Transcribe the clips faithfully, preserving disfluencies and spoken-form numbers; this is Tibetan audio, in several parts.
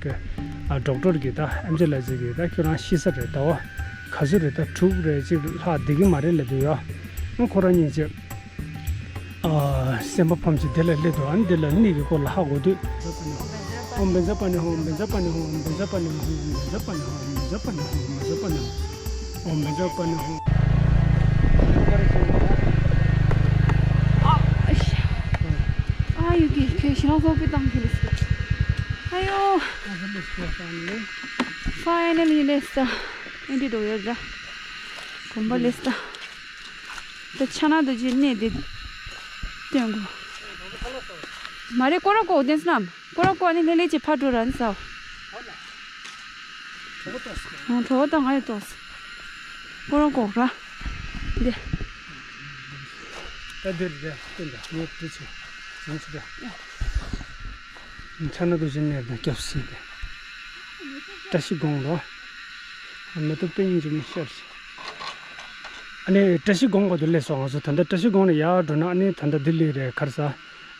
གི་ཨ་ཌོག་ཊར་གི་ད་ཨེམ་ཆི་ལགས་ཅིག་གིས་ད་ཁྱོད་རང་ཤི་ས་རེད། ཟླ་བ་ག་ཚོད་རེད། ད་དྲུག་རེད། གཅིག་ལྷག་བསྡད་ཀྱི་མ་རེད་ལབ་དུས་ཡ། ཨ་ཁོ་རང་གཉིས་ཀྱིས་ཨ་སེམས་པ་ཕམ་བྱས་དེ་ལ་སླེབས་འདུག་ཨ་ནི་དེ་ལ་གནས་ཀྱི་སྐོར་ལ་ཧ་གོ་དུས། ཨོཾ་བཛྲ་པཱ་ཎི་ཧཱུྃ། བཛྲ་པཱ་ཎི་ཧཱུྃ། བཛྲ་པཱ་ཎི་ཧཱུྃ། བཛྲ་པཱ་ཎི་ཧཱུྃ། བཛྲ་པཱ་ཎི་ཧཱུྃ། བཛྲ་པཱ་ཎི་ཧཱུྃ། ཨོཾ་བཛྲ་པཱ་ཎི་ཧཱུྃ། ཨ་ཡོ་ཀེ་ཁྱོད་ཤི་ལང་ཚོ་པི་ཏང་གི་ལིས་ཨ་ཡོ། ཕའི་ནལ་ལི་ལིས་ཨེ་འདྲ་འགྲོ་ཡོད་ད། གོམ་པ་ལིས་ད། ད་ཕྱག་ན་རྡོ་རྗེ་གནས་དེ་སྟོན་དགོས། མ་རེད། སྐོར་ར་སྐོར་བསྟན་སྣམ། སྐོར་ར་སྐོར་ནི་ལྷེ་ལྷེ་ཅིག་ཕར་འགྲོ་ར་ནི་ཟའོ། ཨོ་གྲོགས་པོ་དང་ང་ཡི་ཏོག་སྐོར་ར་སྐོར་ར། འདི། ད་འདིར་འདི་སྟོན་ད་ངས་འདི་ཆུ་ཟིན་ཆུ་ད། ཕྱག་ན་རྡོ་རྗེ་གནས་དང་སྐྱབས་སུ་མཆི། བཀྲ་ཤིས་སྒང་ར། མེ་ཏོག་དཔེ་སྙིང་རྗེ་མོ་ཤར་ཞིང་། ཨ་ནི་བཀྲ་ཤིས་སྒང་བར་དུ་སླེབས་སོང་། ང་ཚོ་ད་ལྟ་བཀྲ་ཤིས་སྒང་ནས་ཡར་འགྲོ་ན་ཨ་ནི་ད་ལྟ་ལྡི་ལི་རེད། ག་རེ་ཟ།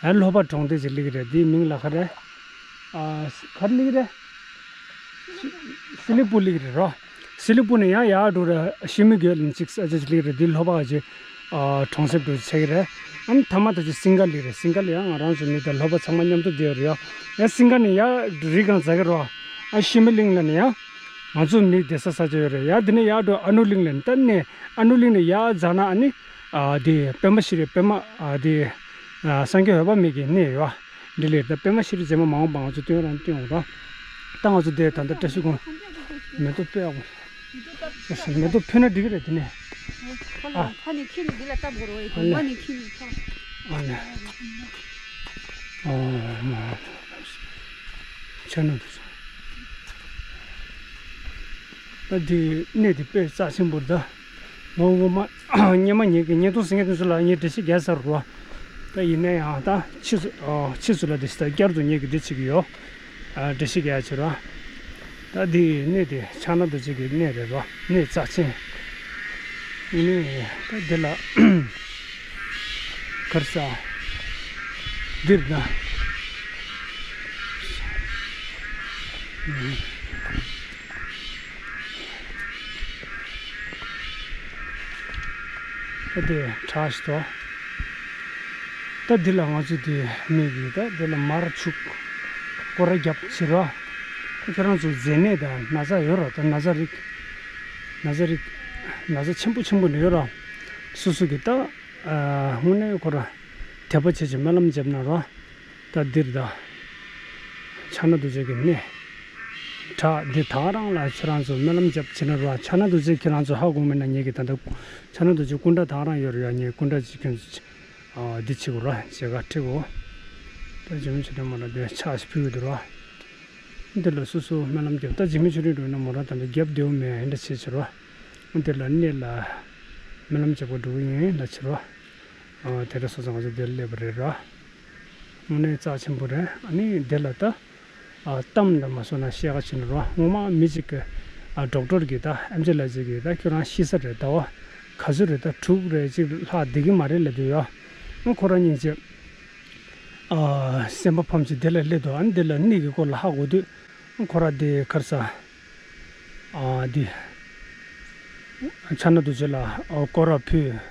ཨ་ལྷོ་པ་གྲོང་སྡེ་ཅིག་སླེབས་ཀྱི་རེད། འདིའི་མིང་ལ་ག་རེ། ཨ་ག་རེ་སླེབས་ཀྱི་རེད། སི་ལི་པུ་སླེབས་ཀྱི་རེད་རོ། སི་ལི་པུ་ནས་ཡང་ཡར་འགྲོ་ར་ཤི་མི་གོ་ལིན་ཅིག་ས་ཆ་ཅིག་སླེབས་ཀྱི་རེད། འདི་ལྷོ་པ་ག་ཅིག་ཨ་གྲོང་གསེབ་འགྲོ་ཆེ་གི་རེད། ཨ་མཐའ་མ་ད་ཅིག་སིང་ག་སླེབས་རེད། སིང་ག་ལ་ཡང་ང་རང་ཚོ་མི་དང་ལྷོ་པ་ཚང་མ་མཉམ་དུ་བསྡད་ཡོད་རེད་ཡ། ཡང་སིང་ག་ནས་ཡར་རི་སྒང་འཛེག་གི་རོ། ཨ་ཤི་མི་གླིང་ལ་ནས་ཡང་ང་ཚོ་མི་བསྡད་ས་ས་ཆ་ཡོད་རེད་ཡ། དེ་ནས་ཡར་འགྲོ་ཨ་ནུ་གླིང་ལ་ནས་ད་ནས་ཨ་ནུ་གླིང་ནས་ཡར་འཛེག་ན་ཨ་ནི་ཨ་དེ་པད་མ་ཤི་རི་པད་མ་ཨ་དེ་ཨ་སངས་རྒྱས་འོད་དཔག་མེད་ཀྱི་གནས་ཡོད། འདི་ལས་ད་པད་མ་ཤི་རི་རྗེས་མ་མ་འོངས་པ་ང་ཚོ་སྟོན་རང་སྟོན་འོང་ར། ད་ང་ཚོ་འདིར་ད་ལྟ་བཀྲ་ཤིས་སྒང་མེ་ཏོག་དཔེ་ཡག་པོ། མེ་ཏོག་ཕུལ་ན་འགྲིག་གི་རེད་དེ་ནས། ཨ་ཕ་ནས་ཁྱེར་ནས་འདི་ལ་བཏབ་དགོས་རེད། ཨ་ལེ། མ་ནས་ཁྱེར་ནས་ཕ། ཨ་ལེ། ཨོ་མ། ཕྱག་ན་རྡོ་རྗེ། ད་འདི་གནས་འདི་དཔེ་རྩ་ཆེན་པོ་རེད་ད། ངོ་ངོ་མ་སྔོན་མ་ངེད་ཀྱི་བརྙན་ཐུང་གཟིགས་མཁན་དེ་ཚོ་ལ་ངས་འགྲེལ་བཤད་རྒྱག་ཚར་རོ། ད་ཡིན་ན་ཡང་ད་ཕྱིས་སུ་ཨ་ཕྱིས་སུ་ལ་དེ་ད་བསྐྱར་དུ་ངེད་ཀྱིས་འདི་བྱེད་ཀྱི་ཡོད། ཨ་འགྲེལ་བཤད་རྒྱག་ཡ་བྱེད་རོ། ད་འདི་གནས་དེ་ཕྱག་ན་རྡོ་རྗེ་གི་གནས་རེད་རོ། གནས་རྩ་ཆེན། ཡིན་ནའི་ད་འདི་ལ་གར་ས་འདིར་ན། ཨ་དེ་བྲག་ཞིག་ཏོ། ད་འདི་ལ་ང་ཚོ་དེ་མི་གི་ད་འདི་ལ་མར་བྱུག་སྐོར་ར་རྒྱབ་བྱེད་རོ། ཁྱེད་རང་ཚོ་མཛེ་ནད་དང་ན་ཚ་ཡོད་རོ། ད་ན་ཚ་རིགས་ན་ཚ་རིགས་ན་ཚ་ཆེན་པོ་ཆེན་པོ་ནི་ཡོད་རོ། སོ་སོ་གི་ད་དངོས་གནས་ཁོ་ར་དད་པ་བྱེད་ཅིག་སྨོན་ལམ་བརྒྱབ་ན་རོ། ད་འདིར་ད་ཕྱག་ན་རྡོ་རྗེ་གི་གནས། བྲག་འདི་ད་ག་རང་ལ་ཁྱེད་རང་ཚོ་སྨོན་ལམ་རྒྱབ་བྱེད་ན་རོ། ཕྱག་ན་རྡོ་རྗེ་ཁྱེད་རང་ཚོ་ཧ་གོ་མེད་ན་ངེད་ཀྱི་ད་ལྟ་ཕྱག་ན་རྡོ་རྗེ་སྐུ་འདྲ་ད་ག་རང་ཡོད་རེད་ཡ། ངས་སྐུ་འདྲ་ཅིག་ཁྱོད་ཚོ་ཨ་འདི་བྱེད་དགོས་རོ། མཇལ་ཁ་ཁྲིད་དགོས། ད་འཇིགས་མེད་ཆོས་སྒྲོན་མོ་ལ་འདི་ཕྱག་ཞིག་ཕུལ་གི་འདུག་རོ། འདི་ལ་སོ་སོ་སྨོན་ལམ་རྒྱབ། ད་འཇིགས་མེད་ཆོས་སྒྲོན་འགྲོ་ན་མོ་རང་ད་ལྟ་རྒྱབ་བདེ་བོ་མེད་འདྲ་བྱེད་བྱེད་རོ། འདི་ལ་གནས་ལ་སྨོན་ལམ་རྒྱབ་པ་འགྲོ་གི་ཡིན་ལ་བྱེད་རོ། ཨ་དེ་འདྲ་སོང་ཙང་ང་ཚོ་འདིར་སླེབས་པ་རེད་ར། དངོས་གནས་རྩ་ཆེན་པོ་རེད། ཨ་ནི་འདི་ལ་ད་ཨ་གཏམ་ལ་མ་སོང་ན་བཤད་ཁ་ཕྱིན་རོ། ངོ་མ་མི་གཅིག་གི་ཨ་ཌོག་ཊར་གི་ད་ཨེམ་ཆི་ལགས་གཅིག་གི་ད་ཁྱོད་རང་ཤི་ས་རེད། ཟླ་བ་ག་ཚོད་རེད། ད་དྲུག་རེད། གཅིག་ལྷག་བསྡད་ཀྱི་མ་རེད་ལབ་དུས་ཡ། ཨ་ཁོ་རང་གཉིས་ཀྱིས་ཨ་སེམས་པ་ཕམ་བྱས་དེ་ལ་སླེབས་འདུག་ཨ་ནི་དེ་ལ་གནས་ཀྱི་སྐོར་ལ་ཧ་གོ་དུས་ཨ་ཁོ་རང་དེ་གར་ས་ཨ་དེ་ཕྱག་ན་རྡོ་རྗེ་ལ་ཨ་སྐོར་ར་ཕུལ།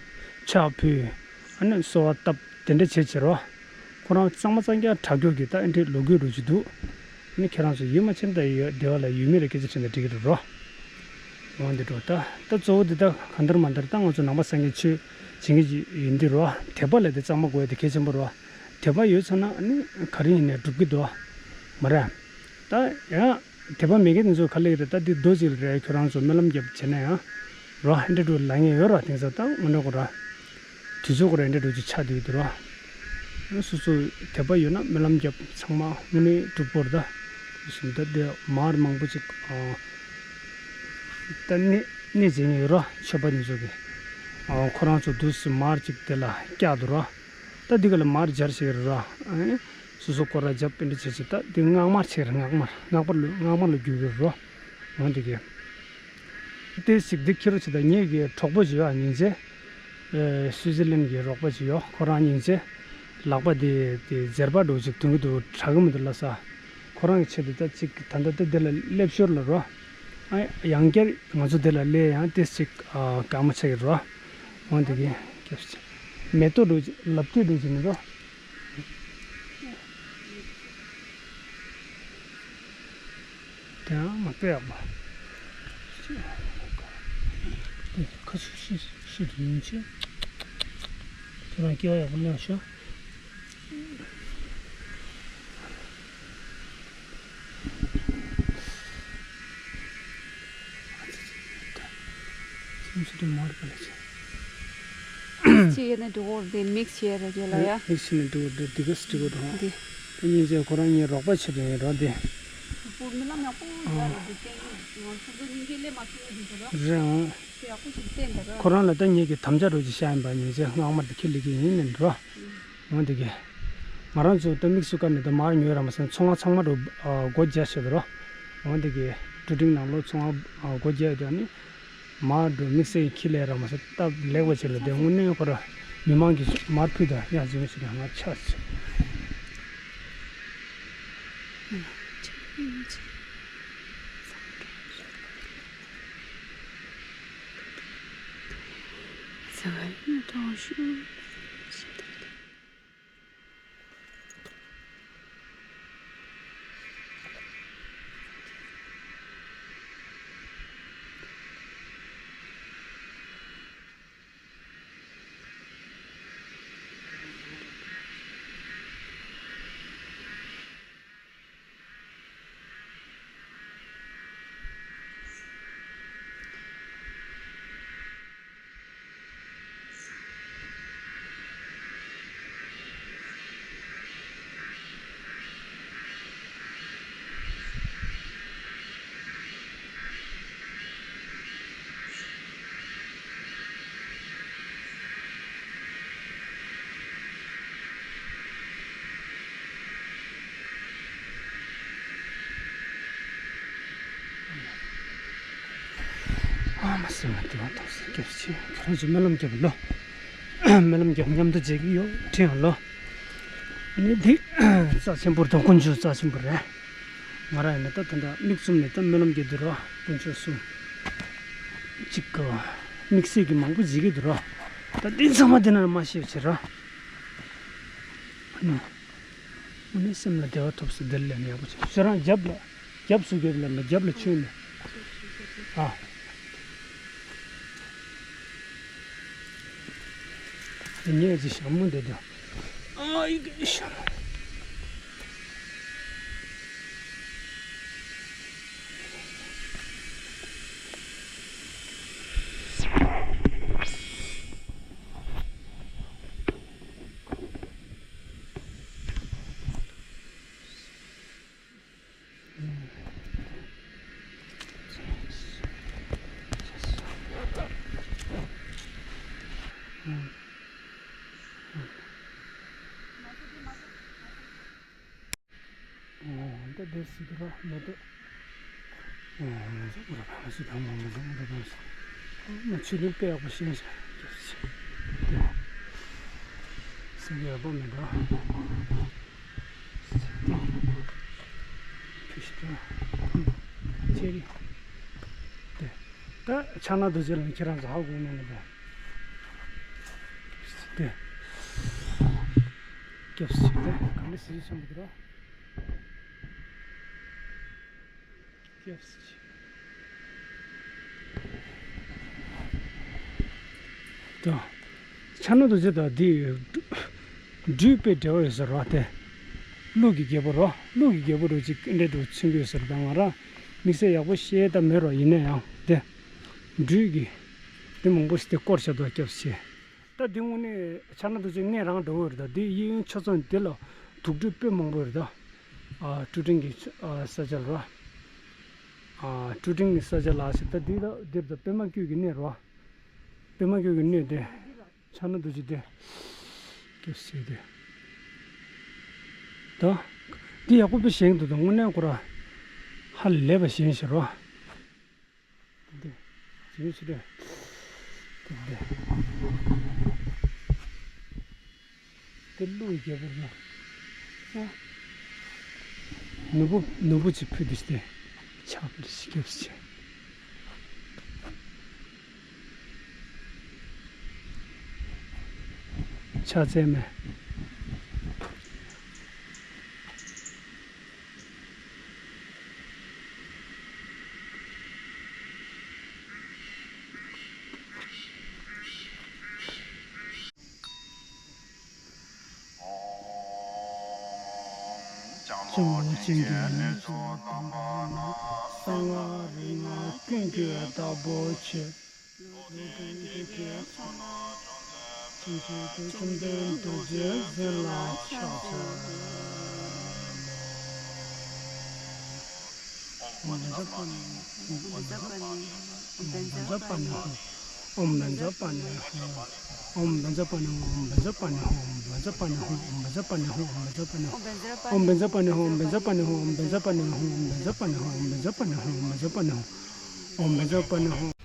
ཕྱག་ཕུལ། ཨ་ནི་གསོལ་བ་བཏབ། དེ་འདྲ་བྱས་བྱས་རོ། ཁོ་རང་གཙང་མ་གཙང་རྐྱང་དྲག་སྐྱོ་གི་ད་ཨེ་འདྲའི་ལོ་རྒྱུས་རུ་ཅིག་འདུག་ཨ་ནི་ཁྱེད་རང་ཚོ་ཡིད་མ་ཆེས་ད་ཡོད་སྡེ་བ་ལ་ཡོད་མེད་ལ་སྐད་ཆ་དྲིས་ན་འགྲིག་གི་རེད་རོ། འོ་འདི་འགྲོ་ད། ད་གཙོ་བོ་འདི་ད་གང་ལྟར་མ་ལྟར་ད་ང་ཚོ་ནང་པ་སངས་རྒྱས་ཆོས་བྱེད་མཁན་ཅིག་ཡིན་འདི་རོ། དད་པ་ལ་དེ་གཙང་མ་དགོས་དེ་གལ་ཆེན་པོ་རོ། དད་པ་ཡོད་ཚར་ན་ཨ་ནི་ག་རེ་ཡིན་ནའི་འགྲུབ་གི་འདུག་མ་རེད། ད་ཡང་དད་པ་མེད་མཁན་དེ་ཚོ་ག་ལེ་རེད། ད་འདི་རྡོ་ཅིག་རེད། ཁྱོད་རང་ཚོ་སྨོན་ལམ་རྒྱབ་བྱས་ན་ཡང་རོ། ཨེ་འདྲ་འགྲོ་ལ་ངེས་ཡོད་རོ། དེང་སང་ད་དངོས་གནས་ཁོ་ར་དུས་ཚོད་ཁོ་ར་ཨེ་འདྲ་འགྲོ་ཅིག་ཆགས་བསྡད་ཡོད་དུ་རོ། སོ་སོ་དད་པ་ཡོད་ན་སྨོན་ལམ་རྒྱབ་ཚང་མ་དངོས་གནས་འགྲུབ་པོ་རེད་ད། སོ་ད་དེ་མར་མང་པོ་ཅིག་ཨ་ད་གནས་གནས་མཇལ་མཁན་ཡོད་རོ། ཆོས་པ་དེ་ཚོ་གི་ཨ་ཁོ་རང་ཚོ་དུས་སུ་མར་ཅིག་དེ་ལ་བཀྱག་དུ་རོ། ད་འདི་ག་ལ་མར་སྦྱར་ཞིག་རེད་ར། ཨ་སོ་སོ་སྐོར་ར་རྒྱབ་པ་འདྲ་བྱེད་ཅིག་ད་འདི་སྔགས་མར་ཆེ་རེད། སྔགས་མར་སྔགས་པར་ལ་སྔགས་མར་ལ་བསྒྱུར་གི་རོ། འོ་འདི་གི་དེ་ཞིག་འདི་ཁྱེར་རོ་ཆེ། ད་ངེད་ཀྱི་གྲོགས་པོ་ཅིག་ཡོད། ཨ་སྙིང་རྗེ། ཨེ་སུའི་ཙི་ལན་གྱི་རོགས་པ་ཅིག་ཡོད། ཁོ་རང་སྙིང་རྗེ་ལག་པ་དེ་དེ་མཛེར་པ་འདྲ་ཅིག་དུང་གི་འདུག་དྲག་གི་མི་འདུག་ལ་ས། ཁོ་རང་གི་ཆེད་དུ་ད་ཅིག་ད་ལྟ་དེ་འདི་ལ་སླེབས་ཞོར་ལ་རོ། ཨ་ཡང་བསྐྱར་ང་ཚོ་འདི་ལ་སླེབས་ཡང་ཏེ་ཅིག་ཨ་དགའ་མོ་ཆགས་ཀྱི་རོ། འོ་འདི་གི་སྐྱབས་ཆེ། མེ་ཏོག་འདྲ་ཅིག་ལབ་ཀྱི་འདྲ་ཅིག་མི་འདུག་དེའང་མ་ལྟོས་ཡག་པ། ཁ་ཤས་ཤི་ཤི་དུ་ཡིན་ཆེ། ཁྱེད་རང་སྐྱེ་བ་ཡག་པོ་གནང་ཤོག་ཅི་ཡེ་ནས་འགྲོ་གོ་དེ་མིག་སི་བྱས་ར་རྒྱུ་ལ་ཡ། མིག་སི་ནས་འགྲོ་གོ་འདི་འདི་ག་སི་འགྲོ་གོ་འདུག་འདི། དེ་སྙིང་རྗེ་ཁོ་རང་ངའི་རོགས་པ་བྱེད་དུ་ཡིན་རོགས་འདི། བུ་མི་ལ་མ་པོ་ཡ་ར་འདི་ཀྱང་ཡིན་ང་ཚོ་ཚོ་སྙིང་རྗེ་ལས་མ་ཐུབ་ཡོད་འདི་ཚོ་ར། རེད་ཨང་། དེ་ཡག་པོ་ཞིག་བསྟན་འདི་ར། ཁོ་རང་ལ་ད་ངེད་ཀྱི་དམ་བཅའ་རོགས་ཅིག་བཞག་ཡིན་པ་ཉིན་མཚན་སྔ་མ་འདི་ཁྱེད་ལི་གི་ཡིན་ནས་འགྲོ། འོ་འདི་གི། ང་རང་ཚོ་ད་དམིགས་སུ་བཀར་ནས་ད་མར་ཉོས་ར་མ་ཟད་ཚོང་ཁང་ཚང་མ་འགྲོ་སྒོ་རྒྱག་བྱེད་དུ་རོ། འོ་འདི་གི་ཀྲུ་ཀྲིང་ནང་ལོགས་ཚོང་ཁང་སྒོ་རྒྱག་ཡོད་ནི། མར་འགྲོ་དམིགས་བསལ་ཁྱི་ལས་ར་མ་ཟད་སྟབས་ལེགས་པ་བྱེད་ལ་དེ་དངོས་གནས་ཁོ་ར་མི་མང་གི་མར་ཕུད་ད་ཡང་ཟིན་བྱེད་ལ་ང་ཆ་ཟིན། ཨ་མ་སེམས་ལ་བདེ་བ་ཐོབ་སེ་སྐྱབས་ཆེ། ཁྱེད་རང་ཚོ་སྨོན་ལམ་རྒྱབ་ལོ། སྨོན་ལམ་རྒྱབ་མཉམ་དུ་མཇལ་གྱི་ཡོད་དྲན་ལོ། ནི་འདི་རྩ་ཆེན་པོ་དང་དཀོན་མཆོག་རྩ་ཆེན་པོ་རེད། ང་རང་ཡིན་ན་ད་ད་ལྟ་མིག་བཙུམ་ནས་ད་སྨོན་ལམ་རྒྱབ་དུས་རོ་དཀོན་མཆོག་གསུམ། གཅིག་གི་དམིགས་བསལ་གྱི་མང་པོ་མཇལ་གྱི་འདུག་རོ། ད་འདི་ཚང་མ་འདི་ན་མ་ཤེས་བྱེད་རོ། ཨ་ནི། དངོས་གནས་སེམས་ལ་བདེ་བ་ཐོབ་སོང་འདིར་སླེབས་ནས་ཡག་པོ་བྱས་ཁྱོད་རང་རྒྱབ་ལ་རྒྱབ་སུ་རྒྱབ་ལ་མ་རྒྱབ་ལ་ཆོས་ནས་ཨ། དེ་ཉེས་ཀྱི་ཞྭ་མོ་འདི་དང་ཨ་ཡི་གེ་ཞྭ་མོ། འོ་འདི་འདིར་སྲིད་དུ་ར་མེ་ཏོག་འོ་མ་ཟུག་ར་བ་སྲིད་དང་མ་མ་ཟུག་ར་བ་སྲིད། མ་ཆུ་ལུང་དཔེ་ཡག་པོ་ཤེས་ཤག་སྲིད་ཡག་པོ་མེད་འགྲོ། ཕི་ཤི་ཏྲ་ཅེ་རི། དེ་ད་ཕྱག་ན་རྡོ་རྗེ་ལ་ཁྱེད་རང་ཚོ་ཧ་གོ་ནས་ནས་དེ། སྐྱབས་སུ་མཆི། གང་འདྲ་ཟེར་ཆེན་པོ་འདུག་ར། སྐྱབས་སུ་མཆི། དང་། ཕྱག་ན་རྡོ་རྗེ་དང་འདི་སྦྲུལ་དཔེ་འབྲེལ་བ་ཡོད་ཟེར་རོ་དེ། ཀླུ་གི་རྒྱལ་པོ་རོ། ཀླུ་གི་རྒྱལ་པོ་རོ་ཅིག་འདྲེ་འགྲོ་ཚུན་གྱི་ཟེར་དང་ང་རང་དམིགས་བསལ་ཡག་པོ་ཤེས་ད་མེད་རོ། ཡིན་ན་ཡང་དེ། སྦྲུལ་གི་དེ་མང་པོ་ཞིག་དེ་བསྐོར་བྱ་དོ་སྐྱབས་སུ་མཆི། ད་འདི་དངོས་གནས་ཕྱག་ན་རྡོ་རྗེ་གནས་རང་འདྲ་བོ་རེད། ད་འདི་གཡས་གཡོན་ཆ་ཚང་འདི་ལ་དུག་སྦྲུལ་དཔེ་མང་པོ་རེད། ད་ཨ་ཀྲུ་ཀྲིང་གི་ཨ་ས་ཆ་ལ་ར། ཨ་ཀྲུ་ཀྲིང་གི་ས་ཆ་ལ་ཟེར། ད་འདི་ད་འདིར་ད་པདྨ་བཀོད་ཀྱི་གནས་ར། པདྨ་བཀོད་ཀྱི་གནས་དེ་ཕྱག་ན་རྡོ་རྗེ་དེ་སྐྱབས་སུ་མཆི་དེ། ད་འདི་ཡག་པོ་དཔེ་བཞེངས་འདུག་ད་དངོས་གནས་ཁོ་ར་ཧ་ལས་པ་བཞེངས་ཤག་ར། འདི། ཇི་ཞིག་རེད། འདི། འདི་ཀླུ་ཡི་རྒྱལ་པོ་རེད་ན། ཨ། ནོར་བུ་ནོར་བུ་ཅིག་ཕུལ་དུས་ཏེ་ཕྱག་འབུལ་ཞིག་སྐྱབས་སུ་མཆི། ཕྱག་འཚལ་མས། སྐྱབས་མགོན་ཆེན་པོ་དམ་པ་ན་གསང་སྔགས་རིག་སྔགས་ཀུན་གྱི་བདག་པོ་ཆེ། བཅོམ་ལྡན་རྡོ་རྗེ་འཛིན་ལ་ཕྱག་འཚལ་ལོ། ཨོཾ་བཛྲ་པཱ་ཎི་ཧཱུྃ། ཨོཾ་བཛྲ་པཱ་ཎི་ཧཱུྃ། ཨོཾ་བཛྲ་པཱ་ཎི་ཧཱུྃ། ཨོཾ་བཛྲ་པཱ་ཎི་ཧཱུྃ། ཨོཾ་བཛྲ་པཱ་ཎི་ཧཱུྃ། ཨོཾ་བཛྲ་པཱ་ཎི་ཧཱུྃ། ཨོཾ་བཛྲ་པཱ་ཎི་ཧཱུྃ། ཨོཾ་བཛྲ་པཱ་ཎི་ཧཱུྃ། ཨོཾ་བཛྲ་པཱ་ཎི་ཧཱུྃ། ཨོཾ་བཛྲ་པཱ་ཎི་ཧཱུྃ། ཨོཾ་བཛྲ་པཱ་ཎི་ཧཱུྃ། ཨོཾ་བཛྲ་པཱ་ཎི་ཧཱུྃ། ཨོཾ་བཛྲ་པཱ་ཎི་ཧཱུྃ།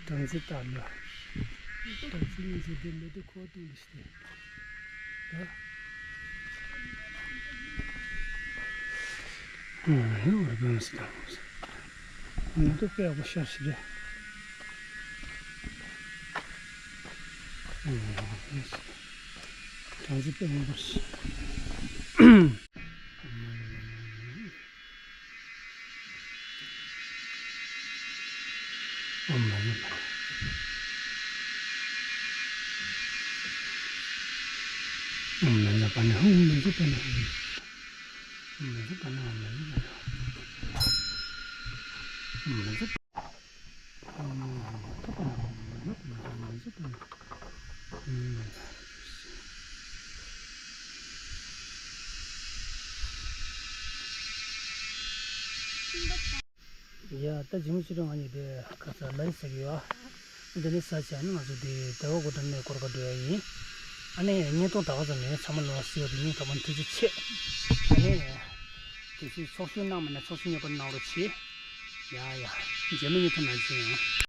སྦྲང་རྩི་བཏགས་ལ། སྦྲང་རྩི་གཉིས་ཀྱི་ལྡན་པའི་དེ་ཁོ་བཏུང་ལ་ཞིག་སྟེ། ད། ཨ་ནི་འོར་སྦྲང་རྩི་དང་། ཨ་ནི་ཏོག་པའི་ཡག་པོ་ཤར་ཞིག་རེད། སྦྲང་རྩི་དཔེ་མང་པོ་ཞིག་ཡ། ད་ཇི་མ་ཇི་བཞིན་ང་གཉིས་དེ་ཁ་ས་ལ་རི་ཟེར་གི་ཡོད། འདི་ནས་ས་ཆ་ནི་ང་ཚོ་དེ་དལ་བ་སྒོ་འགྲམ་ནས་སྐོར་ག་འགྲོ་ཡ་ཡིན། ཨ་ནི་བརྙན་ཐུང་ད་ག་ཙམ་ནས་ཚང་མ་ལ་གཟིགས་པ་དེ་སྙིང་ཐག་པ་ནས་ཐུགས་རྗེ་ཆེ། ཨ་ནི་དེ་ཚོའི་ཚོགས་ཞུགས་གནང་མ་ནས་ཚོགས་ཞུགས་མཉམ་པོ་གནང་རོགས་གྱིས། ཡ་ཡ། རྗེས་མ་བརྙན་ཐུང་ནང་མཇལ་ཡོང་།